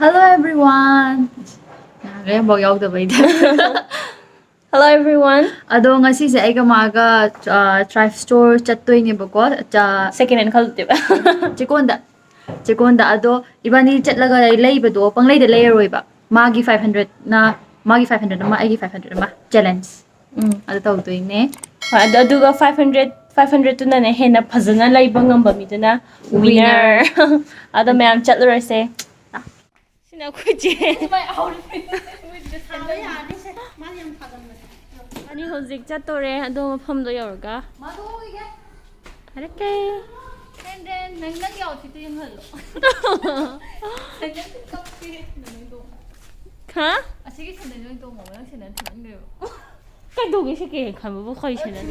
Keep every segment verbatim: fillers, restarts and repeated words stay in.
Hello everyone. ꯌꯥꯈ꯭ꯔꯦ, ꯑꯃꯐꯥꯎ ꯌꯥꯎꯗꯕꯩꯗ. Hello everyone. ꯑꯗꯣ ꯉꯁꯤꯁꯦ ꯑꯩꯒ ꯃꯥꯒ ꯊ꯭ꯔꯤꯐ ꯁ꯭ꯇꯣꯔ ꯆꯠꯇꯣꯏꯅꯦꯕꯀꯣ꯫ ꯆ- Second hand ꯈꯜꯂꯨꯗꯦꯕ꯫ ꯆꯦꯀꯣꯟꯗ꯫ ꯆꯦꯀꯣꯟꯗ꯫ ꯑꯗꯣ ꯏꯕꯥꯅꯤ ꯆꯠꯂꯒ ꯂꯩꯕꯗꯣ ꯄꯪꯂꯩꯗ ꯂꯩꯔꯔꯣꯏꯕ꯫ ꯃꯥꯒꯤ ꯐꯥꯏꯚ ꯍꯟꯗ꯭ꯔꯦꯠꯅ ꯃꯥꯒꯤ ꯐꯥꯏꯚ ꯍꯟꯗ꯭ꯔꯦꯠ ꯑꯃ, ꯑꯩꯒꯤ ꯐꯥꯏꯚ ꯍꯟꯗ꯭ꯔꯦꯠ ꯑꯃ꯫ ꯆꯦꯂꯦꯟꯖ꯫ ꯎꯝ꯫ ꯑꯗꯨ ꯇꯧꯗꯣꯏꯅꯦ꯫ ꯍꯣꯏ, ꯑꯗꯣ ꯑꯗꯨꯒ ꯐꯥꯏꯚ ꯍꯟꯗ꯭ꯔꯦꯠ, ꯐꯥꯏꯚ ꯍꯟꯗ꯭ꯔꯦꯠꯇꯨꯅꯅꯦ ꯍꯦꯟꯅ ꯐꯖꯅ ꯂꯩꯕ ꯉꯝꯕ ꯃꯤꯗꯨꯅ winner꯫ Winner꯫ ꯑꯗꯣ ꯃꯌꯥꯝ ꯆꯠꯂꯨꯔꯁꯦ꯫ ꯁꯤꯅ ꯑꯩꯈꯣꯏ ꯆꯦ꯫ ꯁꯥꯕ ꯌꯥꯔꯅꯤꯁꯦ꯫ ꯃꯥꯗꯤ ꯌꯥꯝ ꯊꯥꯒꯟꯕꯅꯦ꯫ ꯑꯅꯤ ꯍꯧꯖꯤꯛ ꯆꯠꯇꯣꯔꯦ ꯑꯗꯣ ꯃꯐꯝꯗꯣ ꯌꯧꯔꯒ꯫ ꯃꯥꯗꯣ ꯍꯣꯏꯒꯦ꯫ ꯍꯥꯏꯔꯛꯀꯦ꯫ ꯇꯦꯟ ꯇꯦꯟ, ꯅꯪ, ꯅꯪꯒꯤ ꯑꯥꯎꯠꯐꯤꯠꯇꯣ ꯌꯦꯡꯍꯜꯂꯣ꯫ ꯁꯦꯟꯗꯜ ꯀꯞꯄꯦ꯫ ꯅꯪ ꯇꯣꯡꯉꯣ꯫ ꯍꯥ? ꯑꯁꯤꯒꯤ ꯁꯦꯟꯗꯜꯁꯦ ꯑꯣꯏꯅ ꯇꯣꯡꯉꯣ, ꯅꯪ ꯁꯦꯟꯗꯜ ꯊꯤꯃꯟꯈ꯭ꯔꯦꯕ꯫ ꯀꯩꯗꯧꯒꯦ ꯁꯦꯀꯦꯟ ꯍꯦꯟ ꯈꯟꯕꯕꯨ ꯀꯩ ꯁꯦꯟꯗꯜ?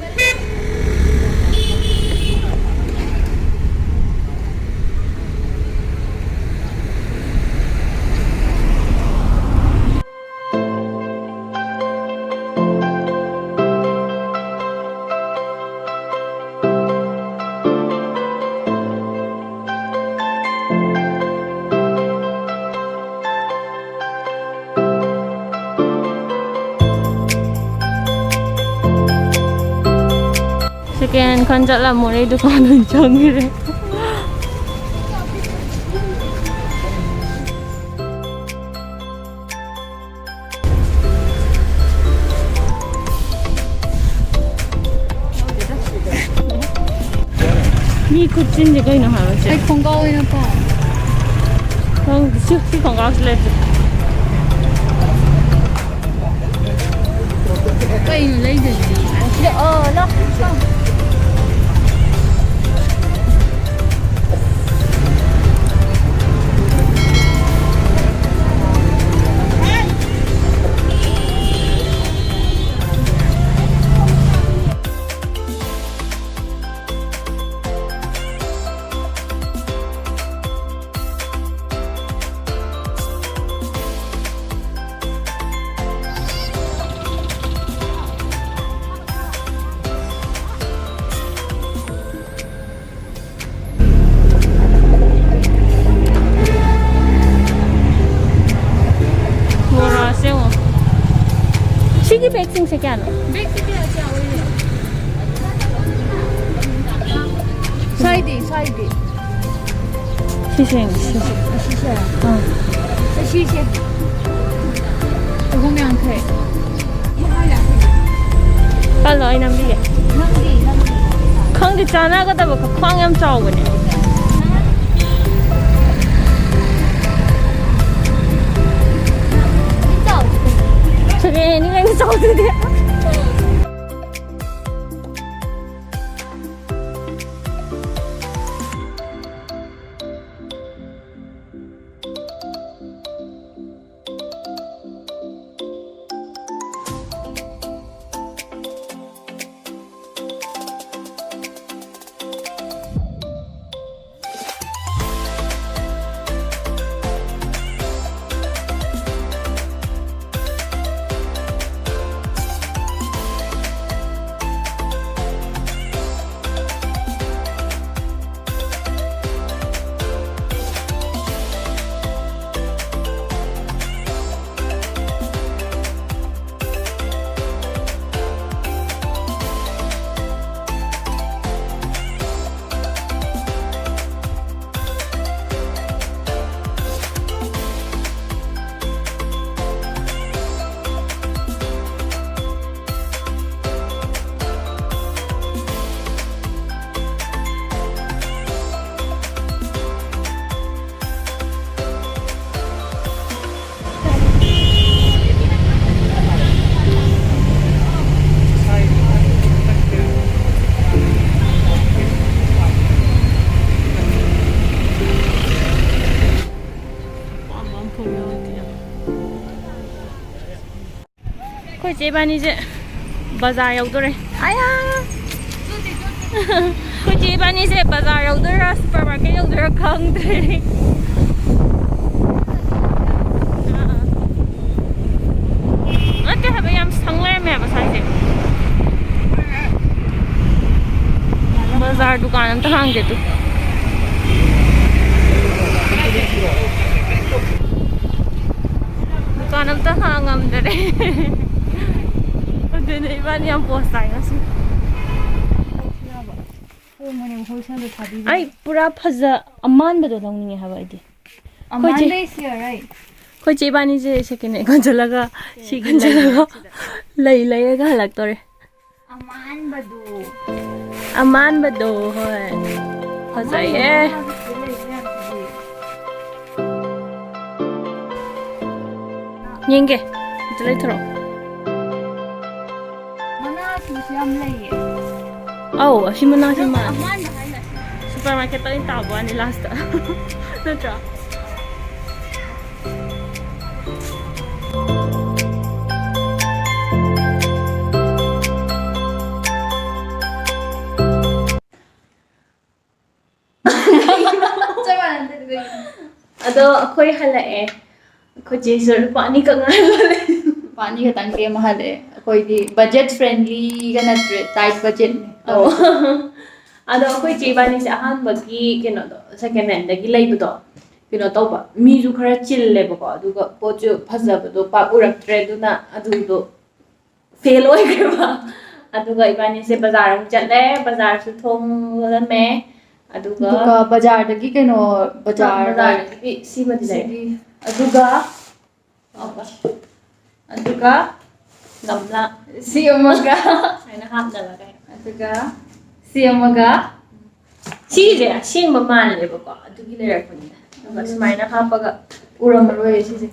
ꯁꯦꯀꯦꯟ ꯍꯦꯟ ꯈꯟ ꯆꯠꯂꯝꯃꯨꯔꯦ, ꯗꯨꯀꯥꯟ ꯑꯣꯏꯅ ꯆꯪꯉꯤꯔꯦ꯫ ꯃꯤ ꯈꯨꯠꯆꯤꯟꯁꯦ ꯀꯩꯅꯣ ꯍꯥꯏꯕꯁꯦ? ꯑꯩ ꯈꯣꯡꯒ꯭ꯔꯥꯎ ꯑꯣꯏꯅ ꯄꯥꯝꯃꯦ꯫ ꯈꯪꯗꯦ, ꯁꯤ, ꯁꯤ ꯈꯣꯡꯒ꯭ꯔꯥꯎꯁꯤ ꯂꯩꯇ꯭ꯔꯦ꯫ ꯀꯩꯅꯣ ꯂꯩꯗꯣꯏꯁꯦ? ꯑꯣ, ꯂꯥꯛ-, ꯂꯥꯛ-꯫ ꯕꯦꯛꯁꯤꯡꯁꯦ ꯀꯌꯥꯅꯣ? ꯕꯦꯛꯁꯦ ꯀꯌꯥ, ꯀꯌꯥ ꯑꯣꯏꯔꯤꯅꯣ? ꯁ꯭ꯋꯥꯏꯗꯤ, ꯁ꯭ꯋꯥꯏꯗꯤ꯫ ꯁꯤꯁꯦ ꯌꯦꯡꯁꯤ, ꯁꯤꯁꯦ꯫ ꯑꯁꯤꯁꯦ꯫ ꯑꯥ꯫ ꯑꯁꯤꯁꯦ꯫ ꯆꯍꯨꯝ ꯌꯥꯡꯈꯩ꯫ ꯀꯜꯂꯣ, ꯑꯩ ꯅꯝꯕꯤꯒꯦ꯫ ꯅꯪꯗꯤ, ꯅꯪꯗꯤ꯫ ꯈꯪꯗꯦ, ꯆꯥꯟꯅꯒꯗꯕ ꯈ꯭ꯋꯥꯡ ꯌꯥꯝ ꯆꯥꯎꯕꯅꯦ꯫ ꯁꯦꯀꯦꯟ ꯍꯦꯟꯅꯤ ꯀꯩꯅꯣ ꯆꯥꯎꯗꯣꯏꯗꯤ꯫ ꯑꯩꯈꯣꯏ ꯆꯦ ꯏꯕꯥꯅꯤꯁꯦ ꯕꯖꯥꯔ ꯌꯧꯗꯣꯔꯦ꯫ ꯑꯌꯥ! ꯑꯩꯈꯣꯏ ꯆꯦ ꯏꯕꯥꯅꯤꯁꯦ ꯕꯖꯥꯔ ꯌꯧꯗꯣꯏꯔꯥ, ꯁꯨꯄꯔ ꯃꯥꯔꯀꯦꯠ ꯌꯧꯗꯣꯏꯔꯥ ꯈꯪꯗ꯭ꯔꯦ꯫ ꯅꯠꯇꯦ ꯍꯥꯏꯕ, ꯌꯥꯝ ꯁꯪ ꯂꯩꯔꯝꯃꯦ ꯍꯥꯏꯕ ꯁ꯭ꯋꯥꯏꯁꯦ꯫ ꯕꯖꯥꯔ ꯗꯨꯀꯥꯟ ꯑꯝꯇ ꯍꯥꯡꯗꯦ ꯇꯨ꯫ ꯗꯨꯀꯥꯟ ꯑꯝꯇ ꯍꯥꯡꯉꯝꯗꯔꯦ꯫ ꯑꯗꯨꯅꯦ ꯏꯕꯥꯅꯤ ꯌꯥꯝ ꯄꯣꯁ ꯇꯥꯏ ꯉꯁꯤ꯫ ꯍꯣꯡꯕꯅꯦꯕ ꯍꯣꯜꯁꯦꯜꯗ ꯊꯥꯕꯤꯕ꯫ ꯑꯩ ꯄꯨꯔꯥ ꯐꯖ ꯑꯃꯥꯟꯕꯗꯣ ꯂꯧꯅꯤꯡꯉꯦ ꯍꯥꯏꯕ ꯑꯩꯗꯤ꯫ ꯑꯃꯥꯟꯕ is here, right? ꯑꯩꯈꯣꯏ ꯆꯦ ꯏꯕꯥꯅꯤꯁꯦ ꯁꯦꯀꯦꯟ ꯍꯦꯟ ꯈꯟꯖꯜꯂꯒ ꯁꯤ ꯈꯟꯖꯜꯂꯒ ꯂꯩ ꯂꯩꯔꯒ ꯍꯜꯂꯛꯇꯣꯔꯦ꯫ ꯑꯃꯥꯟꯕꯗꯨ꯫ ꯑꯃꯥꯟꯕꯗꯣ ꯍꯣꯏ꯫ ꯐꯖꯩꯌꯦ꯫ ꯌꯦꯡꯒꯦ꯫ ꯑꯗꯨ ꯂꯩꯊꯣꯔꯛꯑꯣ꯫ ꯃꯅꯥꯁꯤꯡꯁꯨ ꯌꯥꯝ ꯂꯩꯌꯦ꯫ ꯑꯧ, ꯑꯁꯤ ꯃꯅꯥꯁꯤ ꯃꯥꯜꯂꯦ꯫ ꯑꯃꯥꯟꯕ ꯍꯥꯏꯅ ꯁꯨꯄꯔ ꯃꯥꯔꯀꯦꯠꯇ ꯑꯣꯏꯅ ꯇꯥꯕ ꯋꯥꯅꯤ ꯂꯥꯁꯇ꯫ ꯅꯠꯇ꯭ꯔꯣ? ꯆꯞ ꯃꯥꯟꯅꯗꯦ ꯑꯗꯨꯗꯤ꯫ ꯑꯗꯣ ꯑꯩꯈꯣꯏ ꯍꯜꯂꯛꯑꯦ꯫ ꯑꯩꯈꯣꯏ ꯆꯦꯁꯨ ꯂꯨꯄꯥ ꯑꯅꯤꯈꯛ ꯉꯥꯏꯔꯦ꯫ ꯂꯨꯄꯥ ꯑꯅꯤ ꯈꯛꯇꯪ ꯂꯦꯝꯃ ꯍꯜꯂꯛꯑꯦ꯫ ꯑꯩꯈꯣꯏꯗꯤ ꯕꯖꯦꯠ ꯐ꯭ꯔꯦꯟꯂꯤꯒ ꯅꯠꯇ꯭ꯔꯦ, ꯇꯥꯏꯠ ꯕꯖꯦꯠꯅꯤ꯫ ꯑꯧ꯫ ꯑꯗꯣ ꯑꯩꯈꯣꯏ ꯆꯦ ꯏꯕꯥꯅꯤꯁꯦ ꯑꯍꯥꯟꯕꯒꯤ ꯀꯩꯅꯣꯗꯣ, ꯁꯦꯀꯦꯟ ꯍꯦꯟꯗꯒꯤ ꯂꯩꯕꯗꯣ, ꯀꯩꯅꯣ ꯇꯧꯕ, ꯃꯤꯁꯨ ꯈꯔ ꯆꯤꯜꯂꯦꯕꯀꯣ, ꯑꯗꯨꯒ ꯄꯣꯠꯁꯨ ꯐꯖꯕꯗꯣ ꯄꯥꯛ ꯎꯔꯛꯇ꯭ꯔꯦ, ꯑꯗꯨꯅ ꯑꯗꯨꯗꯣ ꯐꯦꯜ ꯑꯣꯏꯈ꯭ꯔꯦꯕ꯫ ꯑꯗꯨꯒ ꯏꯕꯥꯅꯤꯁꯦ ꯕꯖꯥꯔ ꯑꯃꯨꯛ ꯆꯠꯂꯦ, ꯕꯖꯥꯔꯁꯨ ꯊꯣꯡ ꯂꯣꯜꯂꯝꯃꯦ꯫ ꯑꯗꯨꯒ ꯑꯗꯨꯒ ꯕꯖꯥꯔꯗꯒꯤ ꯀꯩꯅꯣ, ꯕꯖꯥꯔ ꯕꯖꯥꯔꯗꯒꯤꯗꯤ ꯁꯤꯃꯗꯤ ꯂꯩꯔꯦ꯫ ꯁꯤꯒꯤ, ꯑꯗꯨꯒ, ꯑꯗꯨꯒ ꯒꯝꯂꯥ꯫ ꯁꯤ ꯑꯃꯒ, ꯁꯨꯃꯥꯏꯅ ꯍꯥꯞꯅꯕ ꯀꯩ꯫ ꯑꯗꯨꯒ ꯁꯤ ꯑꯃꯒ, ꯁꯤꯁꯦ ꯑꯁꯦꯡꯕ ꯃꯥꯜꯂꯦꯕꯀꯣ, ꯑꯗꯨꯒꯤ ꯂꯩꯔꯛꯄꯅꯤꯗ꯫ ꯑꯗꯨꯒ ꯁꯨꯃꯥꯏꯅ ꯍꯥꯞꯄꯒ ꯎꯔꯝꯃꯔꯣꯏ ꯁꯤꯁꯦ꯫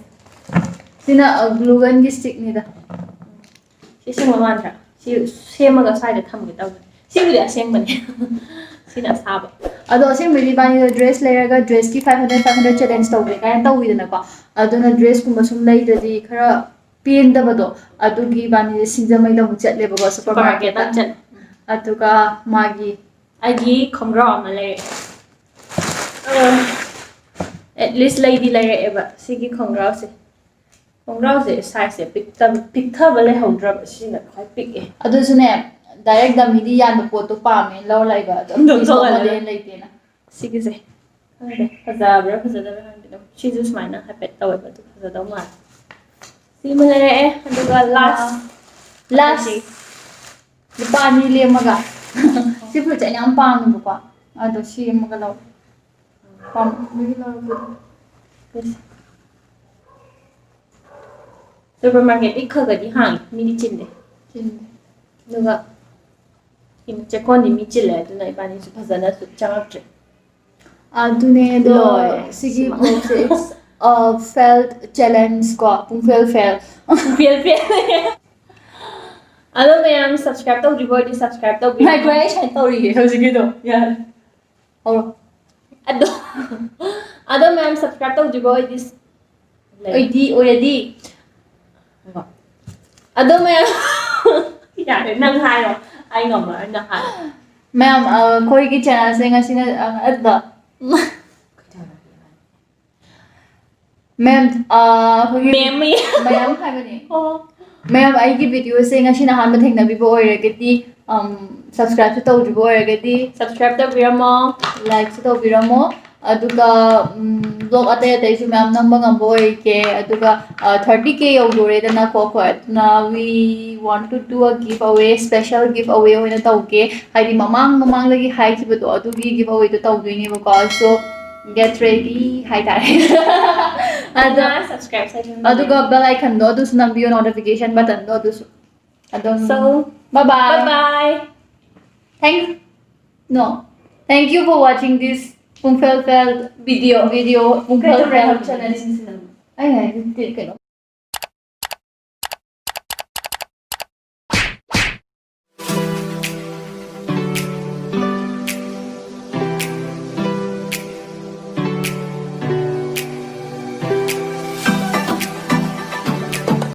ꯁꯤꯅ ꯒ꯭ꯂꯨꯒꯟꯒꯤ ꯁ꯭ꯇꯤꯛꯅꯤꯗ꯫ ꯁꯤ ꯑꯁꯦꯡꯕ ꯃꯥꯟꯗ꯭ꯔꯥ? ꯁꯤ ꯁꯦꯝꯃꯒ ꯁ꯭ꯋꯥꯏꯗ ꯊꯝꯒꯦ ꯇꯧꯕꯅꯦ꯫ ꯁꯤꯕꯨꯗꯤ ꯑꯁꯦꯡꯕꯅꯦ꯫ ꯁꯤꯅ ꯑꯁꯥꯕ꯫ ꯑꯗꯣ ꯑꯁꯦꯡꯕꯩꯗꯤ ꯏꯕꯥꯅꯤꯗꯣ ꯗ꯭ꯔꯦꯁ ꯂꯩꯔꯒ ꯗ꯭ꯔꯦꯁꯀꯤ five hundred, five hundred challenge ꯇꯧꯒꯦ ꯀꯥꯏꯅ ꯇꯧꯋꯤꯗꯅꯀꯣ꯫ ꯑꯗꯨꯅ ꯗ꯭ꯔꯦꯁꯀꯨꯝꯕ ꯁꯨꯝ ꯂꯩꯗ꯭ꯔꯗꯤ ꯈꯔ ꯄꯦꯟꯗꯕꯗꯣ, ꯑꯗꯨꯒꯤ ꯏꯕꯥꯅꯤꯁꯦ ꯁꯤꯡꯖꯃꯩꯗ ꯑꯃꯨꯛ ꯆꯠꯂꯦꯕꯀꯣ, ꯁꯨꯄꯔ ꯁꯨꯄꯔ ꯃꯥꯔꯀꯦꯠꯇ ꯃꯥꯔꯀꯦꯠꯇ꯫ ꯆꯠꯂꯦ꯫ ꯑꯗꯨꯒ ꯃꯥꯒꯤ ꯑꯩꯒꯤ ꯈꯣꯡꯒ꯭ꯔꯥꯎ ꯑꯃ ꯂꯩꯔꯛꯑꯦ꯫ ꯑꯦꯠꯂꯤꯁ ꯂꯩꯗꯤ ꯂꯩꯔꯛꯑꯦꯕ ꯁꯤꯒꯤ ꯈꯣꯡꯒ꯭ꯔꯥꯎꯁꯦ꯫ ꯈꯣꯡꯒ꯭ꯔꯥꯎꯁꯦ ꯁꯥꯏꯖꯁꯦ ꯄꯤꯛꯇꯕ, ꯄꯤꯛꯊꯕ ꯂꯩꯍꯧꯗ꯭ꯔꯕ, ꯁꯤꯅ ꯈ꯭ꯋꯥꯏ ꯄꯤꯛꯑꯦ꯫ ꯑꯗꯨꯁꯨꯅꯦ, ꯗꯥꯏꯔꯦꯛ ꯗꯝꯃꯤꯗꯤ ꯌꯥꯟꯕ ꯄꯣꯠꯇꯣ ꯄꯥꯝꯃꯦꯅ ꯂꯧꯔ ꯂꯥꯛꯏꯕ꯫ ꯑꯗꯣ ꯑꯗꯨꯝ piece ꯊꯣꯛꯍꯜꯂꯦ꯫ ꯑꯃꯗꯩ ꯍꯦꯟꯅ ꯂꯩꯇꯦꯅ꯫ ꯁꯤꯒꯤꯁꯦ ꯈꯪꯗꯦ, ꯐꯖꯕ꯭ꯔꯥ ꯐꯖꯗꯕ꯭ꯔꯥ ꯈꯪꯗꯦ꯫ ꯑꯗꯨꯝ ꯁꯤꯁꯨ ꯁꯨꯃꯥꯏꯅ ꯍꯥꯏꯐꯦꯠ ꯇꯧꯋꯦꯕ, ꯑꯗꯨ ꯐꯖꯗꯧ ꯃꯥꯜꯂꯦ꯫ ꯁꯤꯃ ꯂꯩꯔꯛꯑꯦ, ꯑꯗꯨꯒ ꯂꯥꯁ Last. ꯂꯨꯄꯥ ꯑꯅꯤ ꯂꯦꯝꯃꯒ꯫ ꯁꯤ ꯐꯨꯔꯤꯠꯁꯦ ꯑꯩꯅ ꯌꯥꯝ ꯄꯥꯝꯃꯦꯕꯀꯣ꯫ ꯑꯗꯣ ꯁꯤ ꯑꯃꯒ ꯂꯧ꯫ ꯄꯥꯝꯕꯒꯤ ꯂꯧꯔꯛꯄꯗꯣ꯫ ꯁꯨꯄꯔ ꯃꯥꯔꯀꯦꯠꯇꯤ ꯈꯔ ꯈꯔꯗꯤ ꯍꯥꯡꯉꯤ, ꯃꯤꯗꯤ ꯆꯤꯟꯗꯦ꯫ ꯆꯤꯟꯗꯦ꯫ ꯑꯗꯨꯒ ꯆꯦꯛꯀꯣꯟꯗꯤ ꯃꯤ ꯆꯤꯜꯂꯦ, ꯑꯗꯨꯅ ꯏꯕꯥꯅꯤꯁꯨ ꯐꯖꯅꯁꯨ ꯆꯪꯉꯛꯇ꯭ꯔꯦ꯫ ꯑꯗꯨꯅꯦ ꯑꯗꯣ ꯂꯣꯏꯔꯦ꯫ ꯁꯤꯒꯤ ꯁꯤꯃ꯫ Vlogꯁꯦ it's a failed challenge ꯀꯣ, ꯄꯨꯡ fail fail꯫ Fail fail꯫ ꯑꯗꯣ ꯃꯌꯥꯝ subscribe ꯇꯧꯗ꯭ꯔꯤꯕ ꯑꯣꯏꯗꯤ subscribe ꯇꯧꯕꯤꯔꯣ꯫ ꯉꯥꯏꯈꯣ, ꯑꯩ ꯁꯨꯃꯥꯏꯅ ꯇꯧꯔꯤꯒꯦ ꯍꯧꯖꯤꯛꯀꯤꯗꯣ꯫ ꯌꯥꯔꯦ꯫ ꯍꯧꯔꯣ꯫ ꯑꯗꯣ, ꯑꯗꯣ ꯃꯌꯥꯝ subscribe ꯇꯧꯗ꯭ꯔꯤꯕ ꯑꯣꯏꯗꯤ ꯂꯩ꯫ ꯑꯣꯏꯗꯤ, ꯑꯣꯏꯔꯗꯤ꯫ ꯑꯗꯣ ꯃꯌꯥꯝ ꯌꯥꯔꯦ, ꯅꯪ ꯍꯥꯏꯔꯣ꯫ ꯑꯩ ꯉꯝꯃꯔꯣꯏ, ꯅꯪ ꯍꯥꯏꯔꯣ꯫ ꯃꯌꯥꯝ, ꯑ, ꯑꯩꯈꯣꯏꯒꯤ channelꯁꯦ ꯉꯁꯤꯅ, ꯑ, ꯑꯗꯨꯗ꯫ ꯃꯌꯥꯝ, ꯑ, ꯑꯩꯈꯣꯏꯒꯤ ꯃꯦꯝ꯫ ꯃꯌꯥꯝ ꯍꯥꯏꯕꯅꯦ꯫ ꯑꯣ꯫ ꯃꯌꯥꯝ, ꯑꯩꯒꯤ videoꯁꯦ ꯉꯁꯤꯅ ꯑꯍꯥꯟꯕ ꯊꯦꯡꯅꯕꯤꯕ ꯑꯣꯏꯔꯒꯗꯤ, ꯑꯝ, subscribeꯁꯨ ꯇꯧꯗ꯭ꯔꯤꯕ ꯑꯣꯏꯔꯒꯗꯤ subscribe ꯇꯧꯕꯤꯔꯝꯃꯣ꯫ Likeꯁꯨ ꯇꯧꯕꯤꯔꯝꯃꯣ꯫ ꯑꯗꯨꯒ, ꯎꯝ, vlog ꯑꯇꯩ ꯑꯇꯩꯁꯨ ꯃꯌꯥꯝ ꯅꯝꯕ ꯉꯝꯕ ꯑꯣꯏꯒꯦ꯫ ꯑꯗꯨꯒ, ꯑ, thirty K ꯌꯧꯗꯣꯔꯦꯗꯅꯀꯣ ꯑꯩꯈꯣꯏ꯫ ꯑꯗꯨꯅ we want to do a giveaway, special giveaway ꯑꯣꯏꯅ ꯇꯧꯒꯦ꯫ ꯍꯥꯏꯗꯤ ꯃꯃꯥꯡ ꯃꯃꯥꯡꯗꯒꯤ ꯍꯥꯏꯈꯤꯕꯗꯣ ꯑꯗꯨꯒꯤ giveawayꯗꯣ ꯇꯧꯗꯣꯏꯅꯦꯕꯀꯣ꯫ So, get ready ꯍꯥꯏꯇꯥꯔꯦ꯫ ꯑꯗꯣ, ꯑꯗꯨꯒ subscribe ꯁꯦ ꯑꯗꯨꯝ ꯑꯗꯨꯒ bell iconꯗꯣ ꯑꯗꯨꯁꯨ ꯅꯝꯕꯤꯌꯣ, notification buttonꯗꯣ ꯑꯗꯨꯁꯨ꯫ ꯑꯗꯨꯝ So, bye bye꯫ Bye bye꯫ Thank, no. Thank you for watching this ꯄꯨꯡꯐꯦꯜ ꯐꯦꯜ video, video, ꯄꯨꯡꯐꯦꯜ ꯐꯦꯜ challenge꯫ ꯑꯩ ꯍꯥꯏꯗꯤ ꯀꯩꯅꯣ꯫